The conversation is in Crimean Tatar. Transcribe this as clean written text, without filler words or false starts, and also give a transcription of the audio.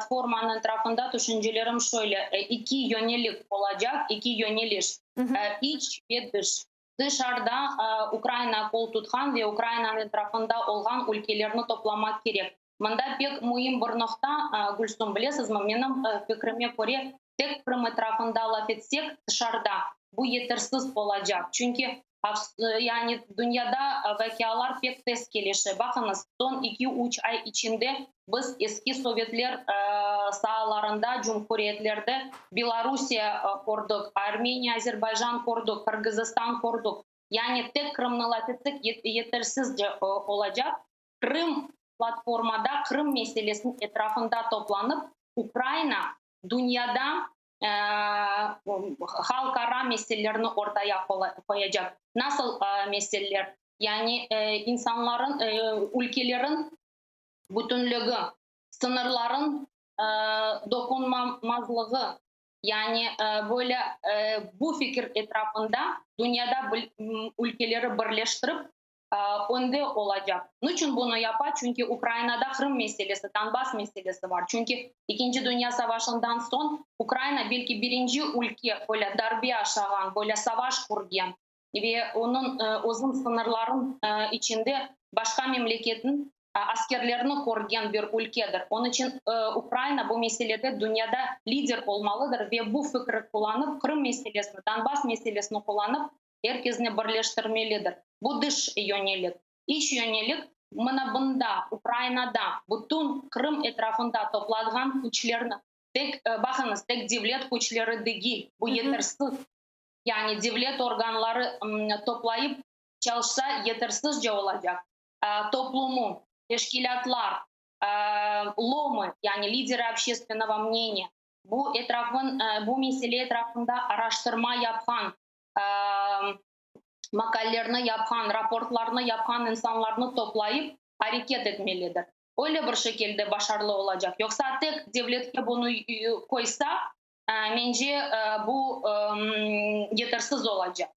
Platformanıñ etrafında tüşüncelerim şöyle, eki yönelik olacaq, eki yöneliş, iç ve dış. Dışarıda Ukrainağa qol tutqan ve Ukrainanıñ etrafında olğan ülkelerni toplamaq kerek. Mında pek müim bir noqta, Gülsum, bilesizmi, menim fikrime köre, tek Qırım etrafında laf etsek, dışarıda, bu yetersiz olacaq. Çünki yani dünyada vaqialar pek tez kelişe. Baqıñız, soñ eki-üç ay içinde biz eski sovetler saalarında, cumhuriyetlerde Belorusiye kördik, Armeniya, Azerbaycan kördik, Qırğızistan kördik. Yani tek Qırımnı laf etsek, yetersizce olacaq. Qırım platformada Qırım meselesiniñ etrafında toplanıp, Ukraina dünyada halqara meselelerni ortaya qoyacaq. Nasıl meseleler? Yani insanların, ülkelerin bütünligi, sıñırların doqunmamazlığı, yani böyle bu fikir etrafında dünyada ülkeleri birleştirip, önde olacaq. Niçün bunı yapa? Çünki Ukrainada Qırım meselesi, Donbass meselesi bar. Çünki Ekinci Dünya Savaşından soñ Ukraina belki birinci ülke böyle darbe aşağan, böyle savaş körgen ve onıñ özüñ sıñırlarıñ içinde başqa memleketniñ askerlerini körgen bir ülkedir. Onıñ içün Ukraina bu meselede dünyada lider olmalıdır ve bu fikri qullanıp, Qırım meselesini, Donbass meselesini qullanıp, er kesni birleştirmelidir. Bu dış yönelik. İç yönelik, mına bunda, Ukrainada, bütün Qırım etrafında toplanğan küçlerni, tek, baqıñız, tek devlet küçleri degil, bu yetersiz. Yani devlet organları toplayıp çalışsa, yetersizce olacaq. Toplumu, teşkilâtlar, LOMı, yani liderы общественного мнения, bu etrafın, bu mesele etrafında araştırma yapqan, maqalelerni yapqan, raportlarnı yapqan insanlarnı toplayıp areket etmelidir. Öyle bir şekilde başarılı olacaq. Yoqsa tek devletke bunı qoysa, mence, bu yetersiz olacaq.